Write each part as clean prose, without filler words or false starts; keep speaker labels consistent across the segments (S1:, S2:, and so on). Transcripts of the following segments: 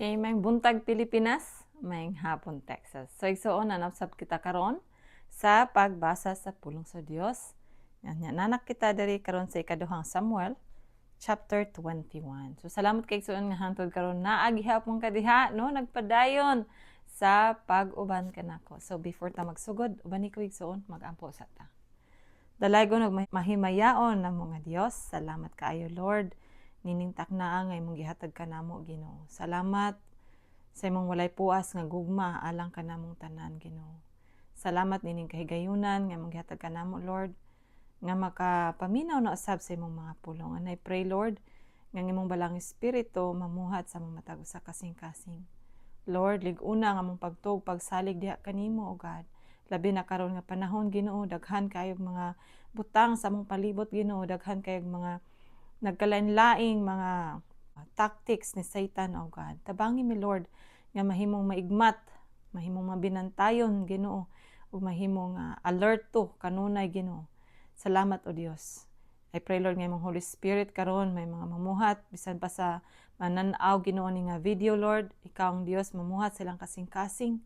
S1: Kay maayong buntag, Pilipinas, maayong hapon, Texas. So igsoon, naa na usab kita karon sa pagbasa sa pulong sa Dios. Yan, naa na kita diri karon sa ikaduhang Samuel chapter 21. So salamat kay, igsoon, nga hangtod karon naa gihapon ka diha, no, nagpadayon sa pag-uban kanako. So before ta magsugod, uban ko, igsoon, magampo sa ta. Dalaygon ug mahimayaon na mga Dios, salamat kaayo, Lord, nining taknaa nga imong gihatag kanamo, Ginoo. Salamat sa imong walay puas nga gugma alang kanamong tanan, Ginoo. Salamat nining kahigayunan nga imong gihatag kanamo, Lord, nga makapaminaw na usab sa imong mga pulong. And I pray, Lord, nga ang imong Balaang Espiritu mamuhat sa among matag usa kasing-kasing. Lord, lig-una nga among pagtuo, pagsalig diha kanimo, O God. Labi na karon nga panahon, Ginoo, daghan kayog mga butang sa among palibot, Ginoo, daghan kayog mga nagkalain-laing mga tactics ni Satan, O God. Tabangi mi, Lord, nga mahimong maigmat, mahimong mabinantayon, Ginoo, ug mahimong alerto kanunay, Ginoo. Salamat, O Dios. I pray, Lord, nga imong Holy Spirit karon may mga mamuhat bisan pa sa manan-aw, Ginoo, ni nga video, Lord. Ikaw ang Dios, mamuhat silang kasing-kasing.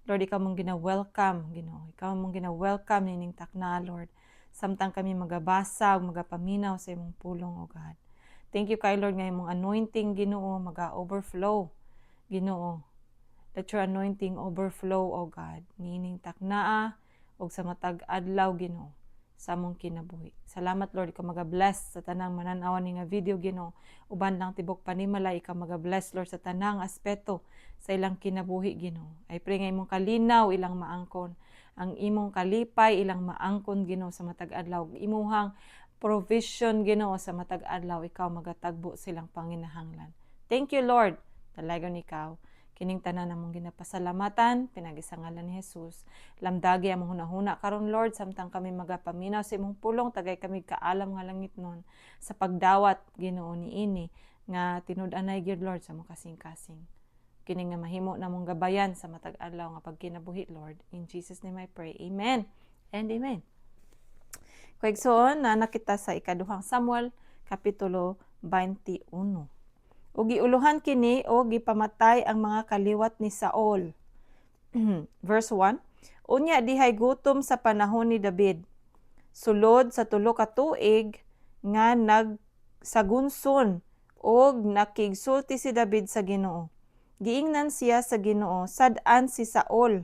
S1: Lord, ikaw mong gina-welcome, Ginoo. Ikaw mong gina-welcome nining takna, Lord, samtang kami magabasa ug magapaminaw sa imong pulong, O God. Thank you kay, Lord, nga imong anointing, Ginoo, maga-overflow, Ginoo. Let your anointing overflow, O God, niining taknaa ug sa matag adlaw, Ginoo, sa among kinabuhi. Salamat, Lord, ikaw maga-bless sa tanang manan-aw ni nga video, Ginoo. Uban lang tibok panimalay, ikaw maga-bless, Lord, sa tanang aspeto sa ilang kinabuhi, Ginoo. I pray nga imong kalinaw ilang maangkon, ang imong kalipay ilang maangkon, Ginoo, sa matag adlaw, imuhang provision, Ginoo, sa matag adlaw ikaw magatagbo silang panginahanglan. Thank you, Lord. Dalaygon ikaw. Kining tanan among ginapasalamatan pinaagi sa ngalan ni Jesus. Lamdagi among hunahuna karon, Lord, samtang kami magapaminaw sa imong pulong. Tagay kami kaalam nga langitnon sa pagdawat, Ginoo, niini nga tinud-anay gyud, Lord, sa among kasing-kasing. Kini nga mahimo namong gabayan sa matag adlaw nga pagkinabuhi, Lord. In Jesus' name I pray. Amen and amen. Kaigsoon, naa na kita sa ikaduhang Samuel kapitulo 21. Ug giuluhan kini o gipamatay ang mga kaliwat ni Saul. Verse 1. Unya dihay gutom sa panahon ni David. Sulod sa 3 ka tuig nga nagsagunson og nakigsulti si David sa Ginoo. Giingnan siya sa Ginoo, "Sad-an si Saul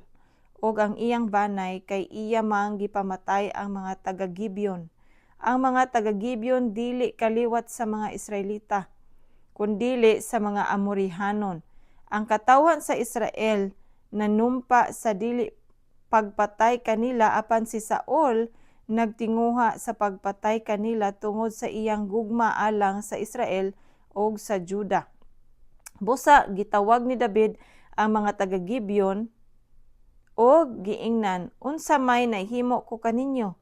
S1: ug ang iyang banay kay iya mang gipamatay ang mga taga-Gibeon." Ang mga taga-Gibeon dili kaliwat sa mga Israelita, kundili sa mga Amorihanon. Ang katawhan sa Israel nanumpa sa dili pagpatay kanila, apan si Saul nagtinguha sa pagpatay kanila tungod sa iyang gugma alang sa Israel ug sa Juda. Busa gitawag ni David ang mga taga-Gibeon og giingnan, "Unsa may nahimo ko kaninyo?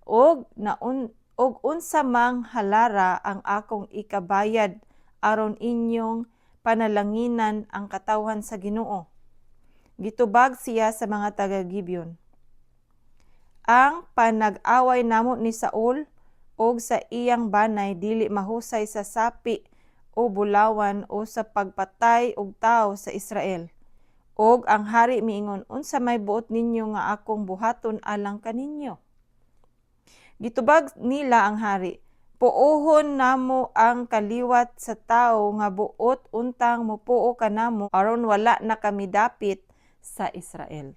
S1: Og naun og unsa mang halara ang akong ikabayad aron inyong panalanginan ang katawhan sa Ginoo?" Gitubag siya sa mga taga-Gibeon, "Ang panag-away namo ni Saul og sa iyang banay dili mahusay sa sapi o bulawan o sa pagpatay og tawo sa Israel." Og ang hari miingon, "Unsa may buot ninyo nga akong buhaton alang kaninyo?" Gitubag nila ang hari, "Puohon namo ang kaliwat sa tawo nga buot untang mopuo kanamo aron wala na kami dapit sa Israel.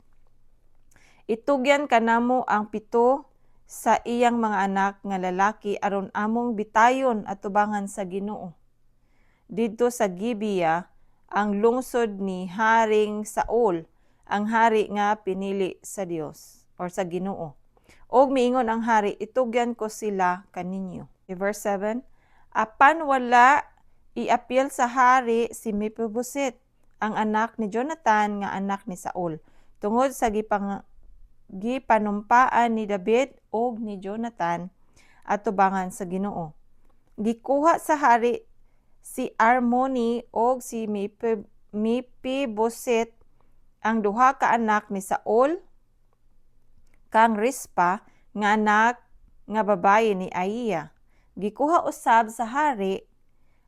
S1: Itugyan kanamo ang pito sa iyang mga anak nga lalaki aron among bitayon atubangan sa Ginoo didto sa Gibea, ang lungsod ni Haring Saul, ang hari nga pinili sa Dios or sa Ginoo." Og miingon ang hari, "Itugyan ko sila kaninyo." Verse 7, apan wala iapil sa hari si Mephibosheth, ang anak ni Jonathan nga anak ni Saul, tungod sa gipanumpaan ni David ug ni Jonathan atubangan sa Ginoo. Gikuha sa hari si Armoni og si Mephibosheth, ang duha ka anak ni Saul, kang Rispa nga anak nga babayi ni Aiya. Gikuha usab sa hari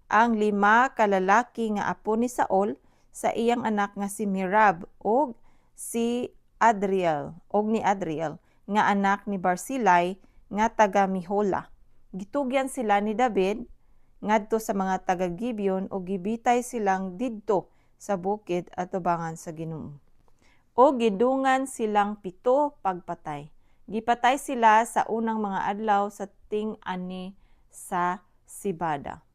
S1: ang lima ka lalaki nga apo ni Saul. sa iyang anak nga si Merab og si Adriel og ni Adriel nga anak ni Barzillai nga taga Mehola. Gitugyan sila ni David ngadto sa mga taga Gibeon ug gibitay silang didto sa bukid atubangan sa Ginoo. O gidungan silang pito pagpatay. Gipatay sila sa unang mga adlaw sa ting-ani sa sibada.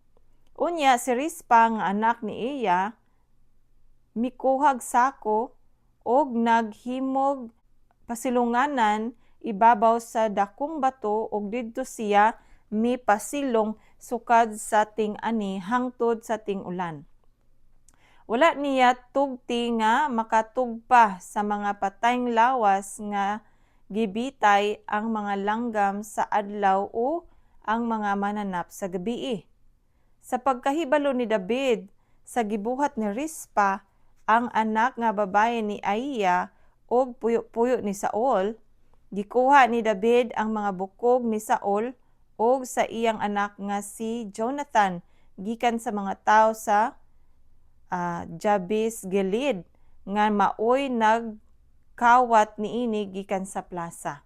S1: Unya si Rispa nga anak ni Iya mikuhag sako og naghimog pasilunganan ibabaw sa dakong bato ug didto siya mipasilong sukad sa ting-ani hangtod sa ting-ulan. Wala niya tugti nga makatugpa sa mga patayng lawas nga gibitay ang mga langgam sa adlaw o ang mga mananap sa gabii. Sa pagkahibalo ni David sa gibuhat ni Rispa, ang anak nga babaye ni Aiya og puyo-puyo ni Saul, gikuha ni David ang mga bukog ni Saul og sa iyang anak nga si Jonathan gikan sa mga tawo sa Jabes Gilead nga maoy nagkawat niini gikan sa plaza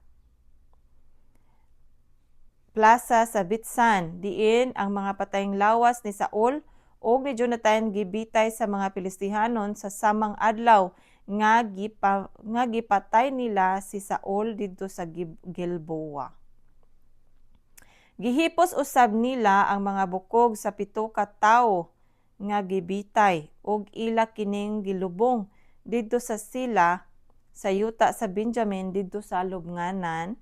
S1: sa Bitsan, diin ang mga patayng lawas ni Saul ug ni Jonathan gibitay sa mga Pilistihanon sa samang adlaw nga gipatay nila si Saul didto sa Gilboa. Gihipos usab nila ang mga bukog sa pito ka tawo nga gibitay ug ila kining gilubong didto sa sila sa yuta sa Benjamin didto sa lubnganan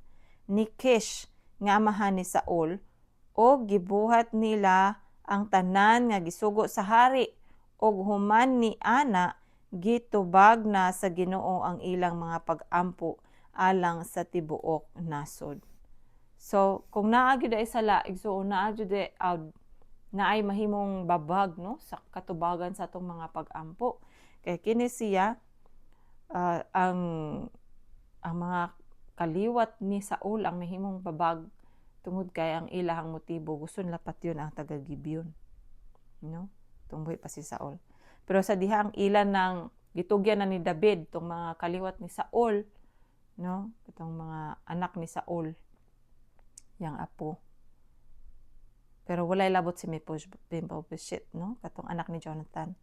S1: ni Kish nga amahan ni Saul, ug gibuhat nila ang tanan nga gisugo sa hari, ug human ni ana gitubag na sa Ginoo ang ilang mga pag-ampo alang sa tibuok nasod. So, kung naa gyud ay sala, igsuon, naa gyud ay naay mahimong babag, no, sa katubagan sa atong mga pag-ampo. Kay kini siya, ang mga kaliwat ni Saul ang nahimong babag tungod kay ang ilahang motibo, gusto nila patyon ang taga Gibeon. No? Tungod pa si Saul. Pero sa diha ang ilan ng gitugyan na ni David tong mga kaliwat ni Saul, no? Itong mga anak ni Saul, yang apo. Pero walay labot si Mephibosheth, no? Katong anak ni Jonathan.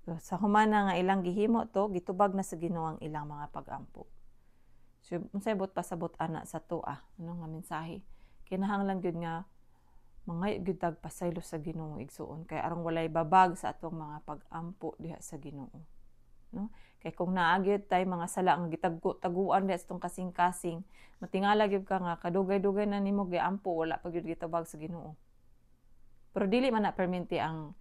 S1: So, sa humana nga ilang gihimo to, gitubag na sa Ginoo ang ilang mga pag-ampo. So, unsay buot pasabot ana sa atoa, ano nga mensahe? Kinahanglan gyud nga mangayo gyud tag pasaylo sa Ginoo, igsuon, kay aron walay babag sa atong mga pag-ampo diha sa Ginoo. No? Kay kung naa gyud tay mga sala nga gitaggo-taguan diha sa atong kasing-kasing, matingala gyud ka nga kadugay-dugay na nimo giampo, wala pa gyud gitubag sa Ginoo. Pero dili man na permente ang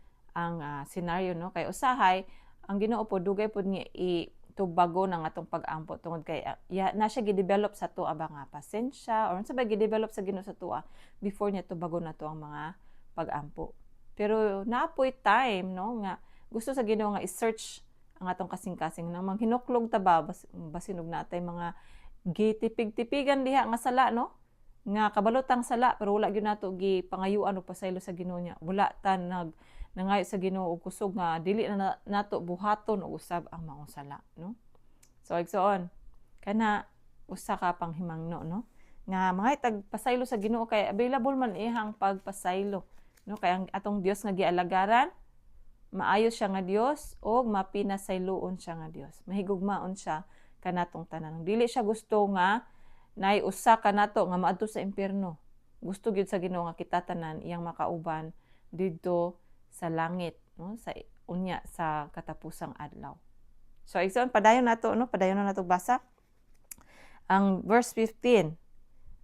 S1: scenario, no, kay usahay ang Ginoo po dugay pod nga itubago ng atong pag-ampo tungod kay ya, na siya gi-develop sa atoa ba nga pasensya or unsa ba gi-develop sa Ginoo sa atoa before niya tubago na to ang mga pag-ampo. Pero napoy time, no, nga gusto sa Ginoo nga i-search ang atong kasing-kasing nang manghinuklog ta ba, basin og natay mga gitipig-tipigan diha nga sala, no, nga kabalotang sala, pero wala gyud nato gi pangayuan og pasaylo sa Ginoo niya. Wala ta nag nangayo sa Ginoo og kusog nga dili na nato buhaton og usab ang maong sala, no? So igsoon, kana usa ka panghimangno, no, nga mga tag pasaylo sa Ginoo kay available man iyang pagpasaylo, no, kay ang atong Dios nga gialagaran, maayo siya nga Dios og mapinasayloon siya nga Dios. Mahigugmaon siya kanatong tanan. Dili siya gusto nga naay usa kanato nga maadto sa impyerno. Gusto gyud sa Ginoo nga kita tanan iyang makauban didto sa langit, no, sa unya sa katapusang adlaw. So igsoon, padayon nato, no, padayon na nato basa ang verse 15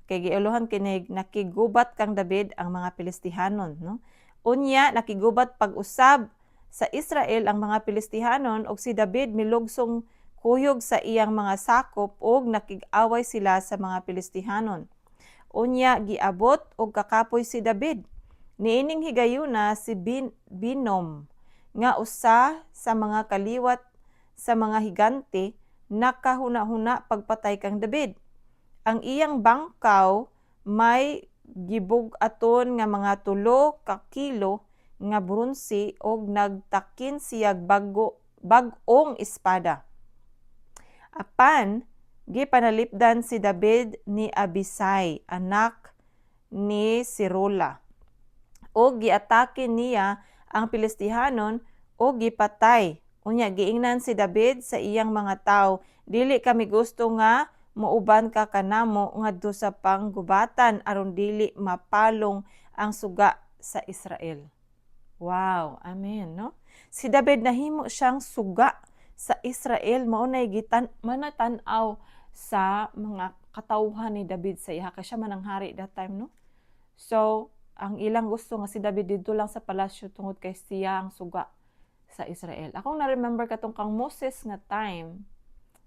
S1: kay giuluhan kinig nakigubat kang David ang mga Pilistihanon, no? Unya nakigubat pag-usab sa Israel ang mga Pilistihanon ug si David milugsong kuyog sa iyang mga sakop ug nakig-away sila sa mga Pilistihanon. Unya giabot og kakapoy si David. Niining higayuna si Binom nga usa sa mga kaliwat sa mga higante nakahuna-huna pagpatay kang David. Ang iyang bangkaw may gibug-aton nga mga 3 ka kilo. nga bronse og nagtakin siyag bag-ong espada. Apan gipanalipdan si David ni Abisai, anak ni Zeruya. Og giatake niya ang Filistihanon og gipatay. Unya giingnan si David sa iyang mga tawo, "Dili kami gusto nga muuban ka kanamo ngadto sa panggubatan aron dili mapalong ang suga sa Israel." Wow, amen, no? Si David, nahimo siyang suga sa Israel. Mao nay gitan manatan-aw sa mga katawhan ni David sa iya kay siya man ang hari that time, no? So, ang ilang gusto nga si David didto lang sa palasyo tungod kay siya ang suga sa Israel. Akong na-remember katong kang Moses nga time,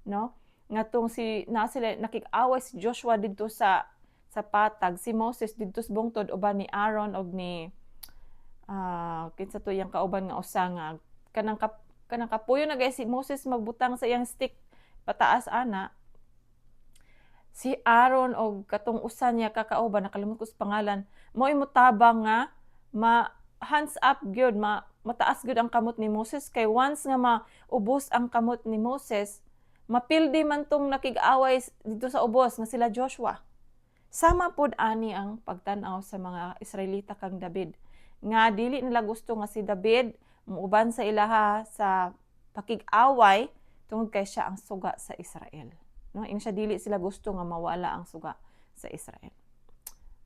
S1: no? Nga tong si na sila nakig-away si Joshua didto sa patag, si Moses didto sa bungtod uban ni Aaron og ni kinsa to iyang kauban nga usa nga kanang kapuyo na gay si Moses magbutang sa iyang stick pataas ana. Si Aaron og katong usa niya kakauban, nakalimot ko sa pangalan, mao tabang nga ma hands up gyud, ma mataas gyud ang kamot ni Moses, kay once nga maubos ang kamot ni Moses, mapildi man tong nakig-away dito sa ubos nga sila Joshua. Sama pod ani ang pagtan-aw sa mga Israelita kang David, nga dili nila gusto nga si David muuban sa ilaha sa pakig-away tungod kay siya ang suga sa Israel. No, ing siya dili sila gusto nga mawala ang suga sa Israel.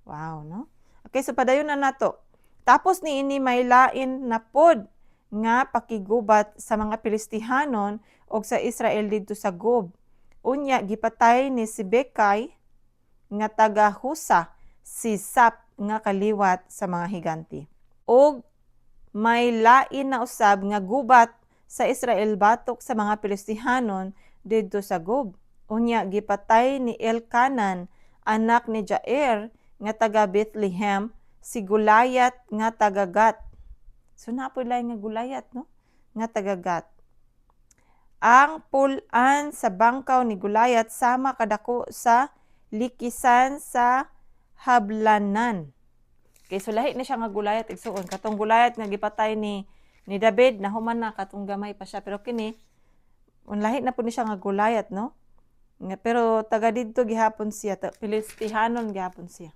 S1: Wow, no? Okay, so padayon na nato. Tapos niini, may lain na pod nga pakigubat sa mga Filistihanon og sa Israel didto sa Gob. Unya gipatay ni Sibekay nga taga Husa si Sap nga kaliwat sa mga higanti. Og may lain na usab nga gubat sa Israel batok sa mga Filistihanon didto sa Gob. Unya gipatay ni Elkanan, anak ni Jair nga taga Bethlehem, si Goliath nga taga Gat. So naa poy lain nga Goliath, no? Nga taga Gat. Ang pul-an sa bangkaw ni Goliath sama kadako sa likisan sa hablanan. Okay, so lahi ni siya nga Goliath, igsuon. Katong Goliath nga gipatay ni David, nahuman na, katong gamay pa siya, pero kini unlahi na po ni siya nga Goliath, no? Nga, pero taga didto gihapon siya, Filistihanon gihapon siya.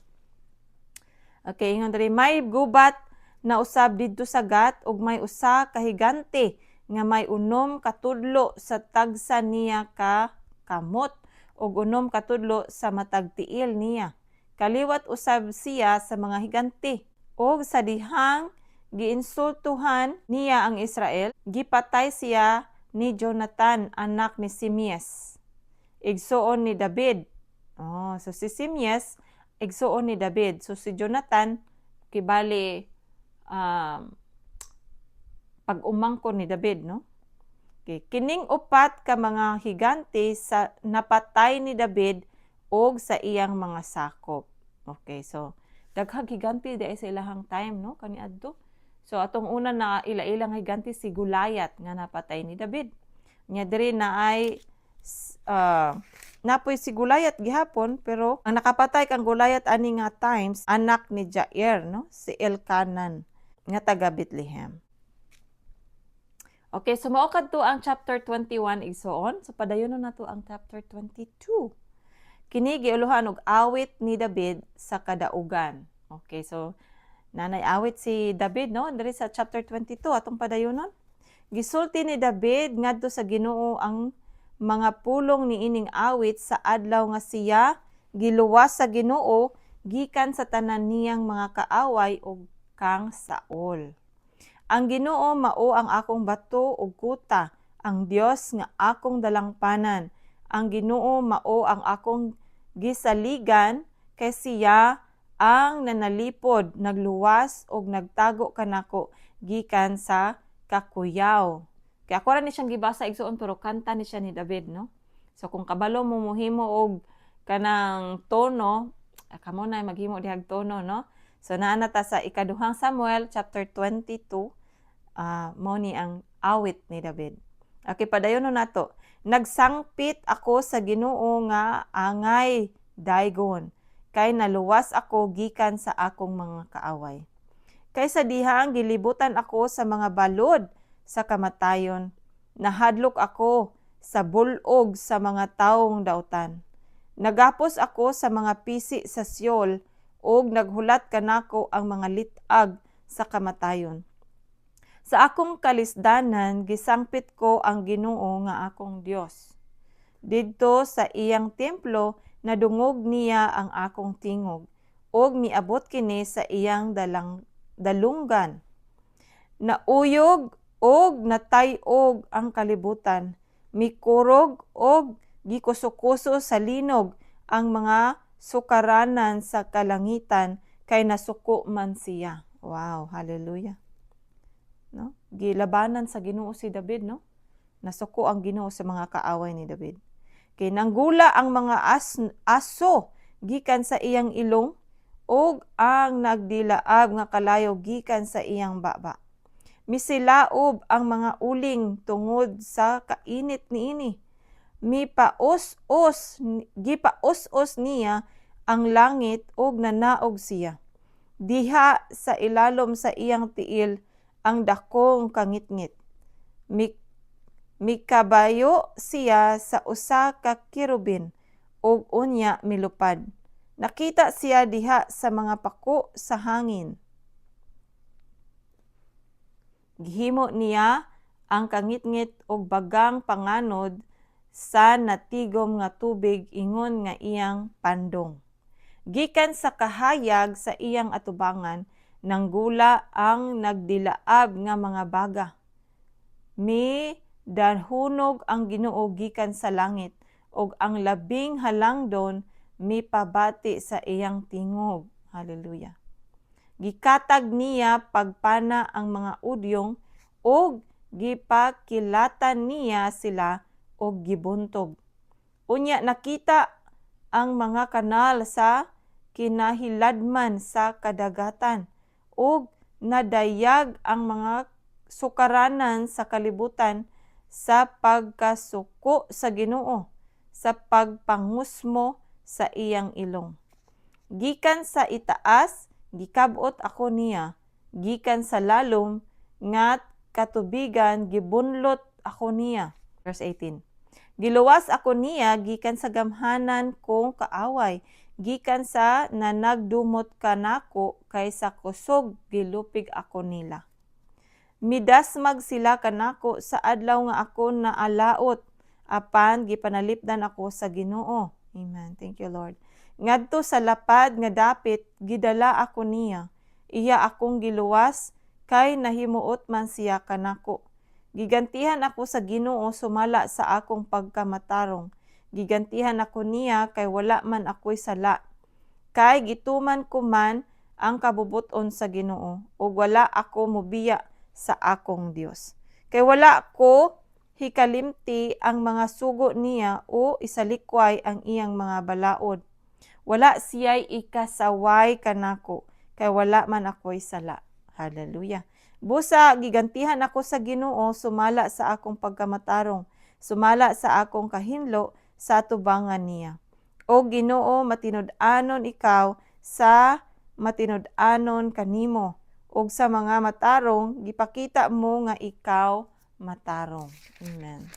S1: Okay, ingon diri, may gubat na usab didto sa Gat ug may usa ka higante nga may 6 ka tudlo sa tagsa niya ka kamot ug 6 ka tudlo sa matag tiil niya. Kaliwat usab siya sa mga higante. Og sa dihang giinsultuhan niya ang Israel, gipatay siya ni Jonathan, anak ni Simeas, igsuon ni David. Oh, so si Simeas, igsuon ni David. So si Jonathan kibali pag-umangkon ni David, no? Okay. Kining upat ka mga higante sa napatay ni David og sa iyang mga sakop. Okay, so daghang higante di sa ilahang time, no, kaniadto. So atong una na ila-ilang higante, si Goliath nga napatay ni David. Nya diri na ay napoy si Goliath gihapon, pero ang nakapatay kang Goliath ani nga times, anak ni Jair, no, si Elkanan nga taga Bethlehem. Okay, so mao kadto ang chapter 21, igsoon. So padayon na nato ang chapter 22. Kini giuluhan og "Awit ni David sa Kadaugan". Okay, so nanay awit si David, no, diri sa chapter 22, atong padayonon. Gisulti ni David ngadto sa Ginoo ang mga pulong niining awit sa adlaw nga siya giluwas sa Ginoo gikan sa tanan niyang mga kaaway ug kang Saul. Ang Ginoo mao ang akong bato ug kuta, ang Dios nga akong dalangpanan. Ang Ginoo mao ang akong gisaligan kay siya ang nanalipod, nagluwas ug nagtago kanako gikan sa kakuyaw. Kaya ako ra ni siyang gibasa, igsuon, pero kanta ni siya ni David, no? So kung kabalo mo mohimo og kanang tono, kamo na maghimo dihag tono, no? So naa na ta sa Ikaduhang Samuel chapter 22, mao ni ang awit ni David. Okay, padayon na nato. Nagsangpit ako sa Ginoo nga angay daygon kay naluwas ako gikan sa akong mga kaaway. Kay sa dihang gilibutan ako sa mga balod sa kamatayon, nahadlok ako sa bulog sa mga tawong dautan. Nagapos ako sa mga pisi sa Seol ug naghulat kanako ang mga lit-ag sa kamatayon. Sa akong kalisdanan gisangpit ko ang Ginoo nga akong Dios. Didto sa iyang templo nadungog niya ang akong tingog ug miabot kini sa iyang dalunggan. Nauyog og natay-og ang kalibutan, mikurog og gikusokuso sa linog ang mga sukaranan sa kalangitan kay nasuko man siya. Wow, hallelujah. No? Gilabanan sa Ginoo si David, no? Nasuko ang Ginoo sa mga kaaway ni David. Kay nanggula ang mga aso gikan sa iyang ilong ug ang nagdilaab nga kalayo gikan sa iyang baba. Misilaob ang mga uling tungod sa kainit niini. Mipaus-us, gipaus-us niya ang langit ug nanaog siya. Diha sa ilalom sa iyang tiil ang dakong kangitngit. Mikabayo siya sa usa ka kerubin ug unya milupad. Nakita siya diha sa mga pako sa hangin. Gihimo niya ang kangitngit og bagang panganod sa natigom nga tubig ingon nga iyang pandong. Gikan sa kahayag sa iyang atubangan, nanggula ang nagdilaab nga mga baga. Midahunong ang Ginoo gikan sa langit ug ang Labing Halangdon mipabati sa iyang tingog. Hallelujah. Gikatag niya pagpana ang mga udyong ug gipakilatan niya sila og gibuntog. Unya nakita ang mga kanal sa kinahiladman sa kadagatan ug nadayag ang mga sukaranan sa kalibutan sa pagkasuko sa Ginoo, sa pagpangusmo sa iyang ilong. Gikan sa itaas gikab-ot ako niya, gikan sa lalom nga katubigan gibunlot ako niya. Verse 18. Giluwas ako niya gikan sa gamhanan kong kaaway, gikan sa nanagdumot kanako, kay sa kusog gilupig ako nila. Midasmag sila kanako sa adlaw nga ako naalaot, apan gipanalipdan ako sa Ginoo. Amen. Thank you, Lord. Ngadto sa lapad nga dapit gidala ako niya. Iya akong giluwas kay nahimuot man siya kanako. Gigantihan ako sa Ginoo sumala sa akong pagkamatarong. Gigantihan ako niya kay wala man ako'y sala. Kay gituman ko man ang kabubut-on sa Ginoo ug wala ako mobiya sa akong Dios. Kay wala ko hikalimti ang mga sugo niya o isalikway ang iyang mga balaod. Wala siya'y ikasaway kanako kay wala man ako'y sala. Hallelujah. Busa gigantihan ako sa Ginoo sumala sa akong pagkamatarong, sumala sa akong kahinlo sa atubangan niya. O Ginoo, matinud-anon ikaw sa matinud-anon kanimo ug sa mga matarong gipakita mo nga ikaw matarong. Amen.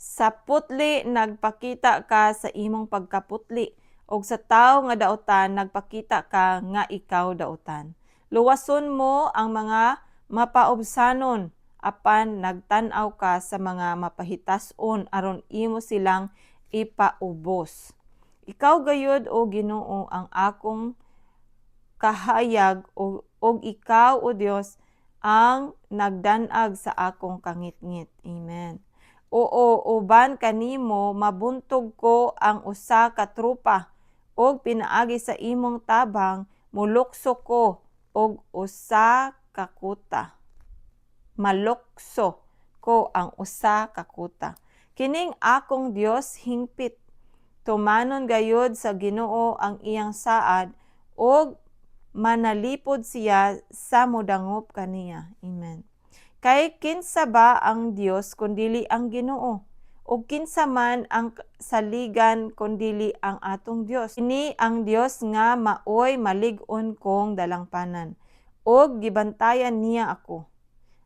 S1: Sa putli nagpakita ka sa imong pagkaputli ug sa tawo nga dautan nagpakita ka nga ikaw dautan. Luwason mo ang mga mapaubsanon, apan nagtan-aw ka sa mga mapahitas-on aron imo silang ipaubos. Ikaw gayud, o Ginoo, ang akong kahayag ug ikaw, o Dios, ang nagdanag sa akong kangitngit. Amen. Oo, uban kanimo mabuntog ko ang usa ka tropa ug pinaagi sa imong tabang mulukso ko og usa ka kuta. Malukso ko ang usa ka kuta. Kining akong Dios hingpit. Tumanon gayud sa Ginoo ang iyang saad ug manalipod siya sa modangop kaniya. Amen. Kay kinsa ba ang Dios kundili ang Ginoo? Ug kinsa man ang saligan kun dili ang atong Dios? Ini ang Dios nga maoy malig-on kong dalangpanan ug gibantayan niya ako.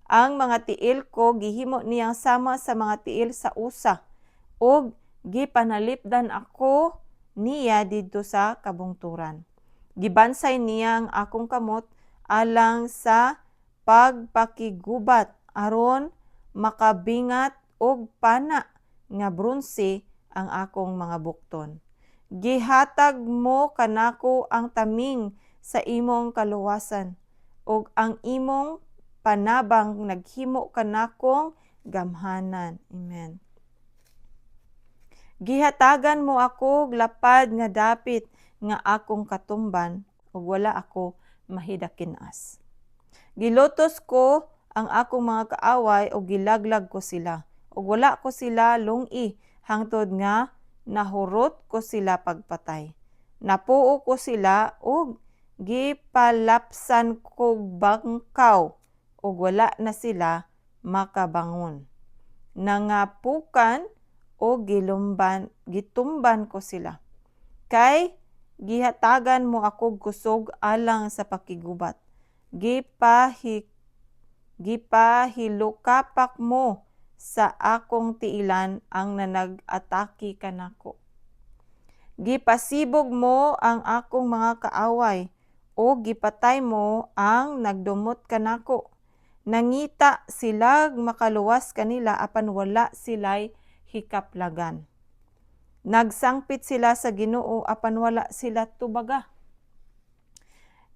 S1: Ang mga tiil ko gihimo niyang sama sa mga tiil sa usa ug gipanalipdan ako niya didto sa kabungturan. Gibansay niya ang akong kamot alang sa pagpakigubat aron makabingat og pana nga bronse ang akong mga bukton. Gihatag mo kanako ang taming sa imong kaluwasan ug ang imong panabang naghimo kanakong gamhanan. Amen. Gihatagan mo ako og lapad nga dapit nga akong katumban ug wala ako mahidakinas. Gilutos ko ang akong mga kaaway ug gilaglag ko sila ug wala ko sila lung-i hangtod nga nahurot ko sila pagpatay. Napuo ko sila ug gipalapsan kog bangkaw ug wala na sila makabangon. Nangapukan o gilumban gitumban ko sila. Kay gihatagan mo ako kusog alang sa pakigubat. Gipahilukapak mo sa akong tiilan ang nanag-atake kanako. Gipasibog mo ang akong mga kaaway ug gipatay mo ang nagdumot kanako. Nangita silag makaluwas kanila apan wala sila'y hikaplagan. Nagsangpit sila sa Ginoo apan wala sila tubaga.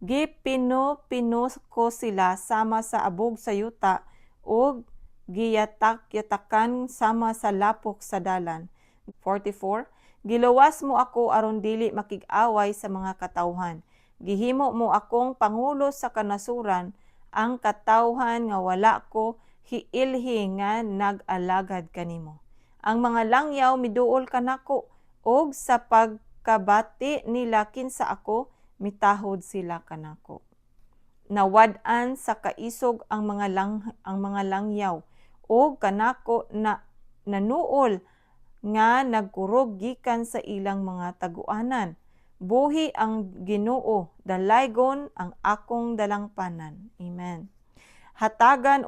S1: Gipino-pino ko sila sama sa abog sa yuta ug giyatak-yatakan sama sa lapok sa dalan. 44. Giluwas mo ako aron dili makig-away sa mga katawhan. Gihimo mo akong pangulo sa kanasuran, ang katawhan nga wala ko hiilhi nga nag-alagad kanimo. Ang mga langyaw miduol kanako ug sa pagkabati nila kinsa ako, mitahod sila kanako. Nawad-an sa kaisog ang mga langyaw ug kanako na nanuol nga nagkurog gikan sa ilang mga taguanan. Buhi ang Ginoo, dalaygon ang akong dalangpanan. Amen. Hatagan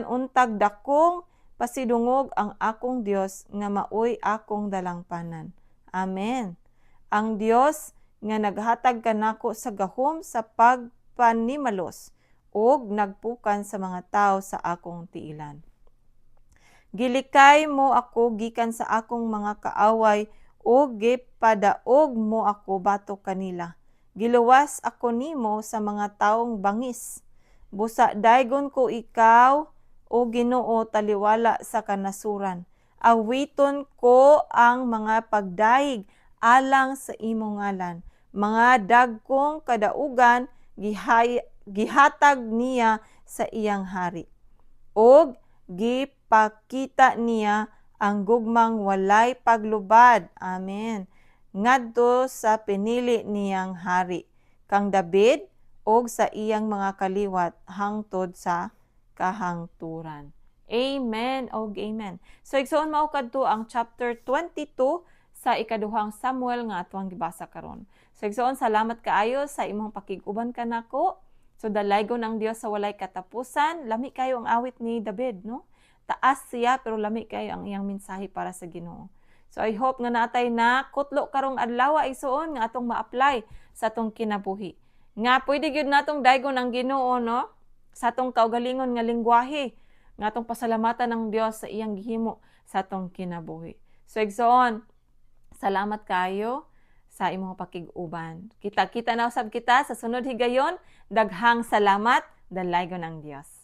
S1: untag dakong pasidungog ang akong Dios nga maoy akong dalangpanan. Amen. Ang Dios nga naghatag kanako sa gahom sa pagpanimalos ug nagpukan sa mga tawo sa akong tiilan. Gilikay mo ako gikan sa akong mga kaaway ug gipadaog mo ako batok kanila. Giluwas ako nimo sa mga taong bangis. Busa daygon ko ikaw, o Ginoo, taliwala sa kanasuran. Awiton ko ang mga pagdayeg alang sa imong ngalan. Mga dagkong kadaugan gihatag niya sa iyang hari. Og gipakita niya ang gugmang walay paglubad. Amen. Ngadto sa pinili niyang hari, kang David og sa iyang mga kaliwat hangtod sa kahangturan. Amen og amen. So igsoon, mao kadto ang chapter 22 sa ikaduhang Samuel nga atuang gibasa karon. So igsoon, salamat kaayo sa imong pakig-uban kanako. So dalaygon ang Dios sa walay katapusan. Lami kayo ang awit ni David, no? Taas siya pero lami kayo ang iyang mensahe para sa Ginoo. So I hope nga natay na kutlo karong adlaw, igsoon, nga atong ma-apply sa atong kinabuhi. Nga pwede gyud natong daygon ang Ginoo, no? Sa atong kaugalingon nga lingwahe nga atong pasalamatan ng Dios sa iyang gihimo sa atong kinabuhi. So igsoon, salamat kayo sa imong pakig-uban. Kita-kita na usab kita sa sunod higayon. Daghang salamat. Dalaygon ang Dios.